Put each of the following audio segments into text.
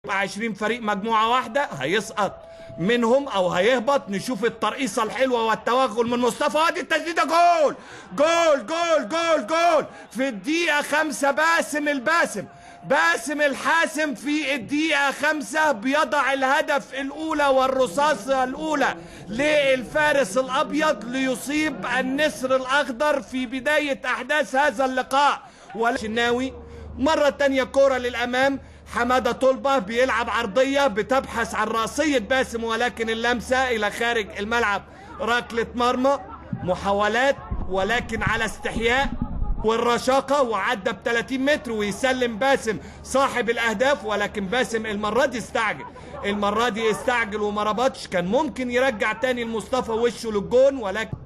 20 فريق مجموعة واحدة هيسقط منهم او هيهبط. نشوف الترقيصة الحلوة والتوغل من مصطفى، ادي التسديدة، جول جول جول جول جول في الدقيقة 5. باسم الباسم، باسم الحاسم في الدقيقة 5 بيضع الهدف الأولى والرصاصة الأولى للفارس الأبيض ليصيب النسر الأخضر في بداية أحداث هذا اللقاء. والشناوي مرة تانية كرة للأمام، حمادة طلبة بيلعب عرضية بتبحث عن رأسية باسم، ولكن اللمسة إلى خارج الملعب، ركلة مرمى. محاولات ولكن على استحياء والرشاقة، وعدى ب 30 متر ويسلم باسم صاحب الأهداف، ولكن باسم المرة دي استعجل، المرة دي استعجل وما ربطش، كان ممكن يرجع تاني لمصطفى وشه للجون، ولكن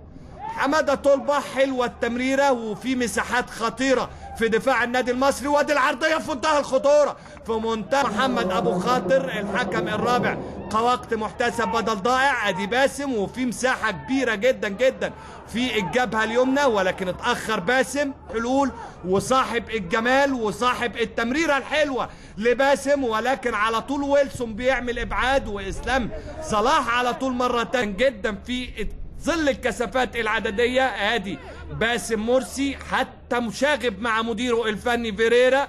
حمادة طلبة حلوة التمريرة وفي مساحات خطيرة في دفاع النادي المصري، وادي العرضية في منتهى الخطورة، في منتهى محمد أبو خاطر الحكم الرابع كوقت محتسب بدل ضائع. ادي باسم وفي مساحة كبيرة جدا جدا في الجبهة اليمنى، ولكن اتأخر باسم، حلول وصاحب الجمال وصاحب التمريرة الحلوة لباسم، ولكن على طول ويلسون بيعمل إبعاد، وإسلام صلاح على طول مرة تانية جدا في ظل الكثافات العددية. ادي باسم مرسي حتى مشاغب مع مديره الفني فيريرا،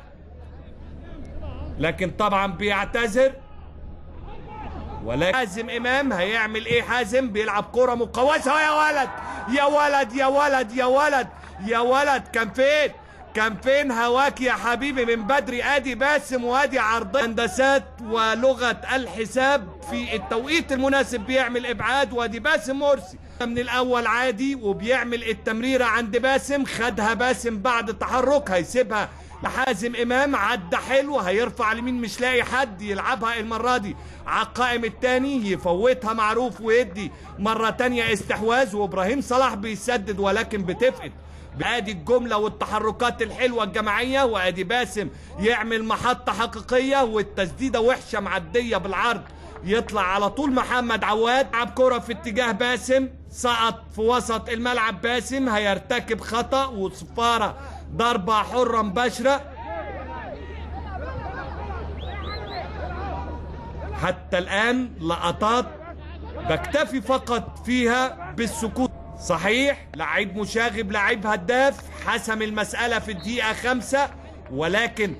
لكن طبعا بيعتذر. ولكن حازم امام هيعمل ايه؟ حازم بيلعب كرة مقوسة، يا ولد يا ولد يا ولد يا ولد يا ولد، كان فين؟ كان فين هواك يا حبيبي من بدري؟ ادي باسم وادي عرضية، هندسات ولغة الحساب في التوقيت المناسب بيعمل ابعاد، وادي باسم مرسي من الاول عادي وبيعمل التمريرة عند باسم، خدها باسم بعد تحرك، هيسيبها لحازم امام، عدى حلو، هيرفع اليمين مش لاقي حد، يلعبها المرة دي على القائم الثاني، يفوتها معروف ويدي مرة ثانية استحواذ، وابراهيم صلاح بيسدد ولكن بتفقد. ادي الجملة والتحركات الحلوة الجماعية، وادي باسم يعمل محطة حقيقية والتسديده وحشة معدية بالعرض، يطلع على طول محمد عواد، لعب كرة في اتجاه باسم، سقط في وسط الملعب، باسم هيرتكب خطأ وصفارة ضربة حرة مباشرة. حتى الآن لقطات بكتفي فقط فيها بالسكوت. صحيح لعيب مشاغب، لعيب هداف، حسم المسألة في الدقيقة 5، ولكن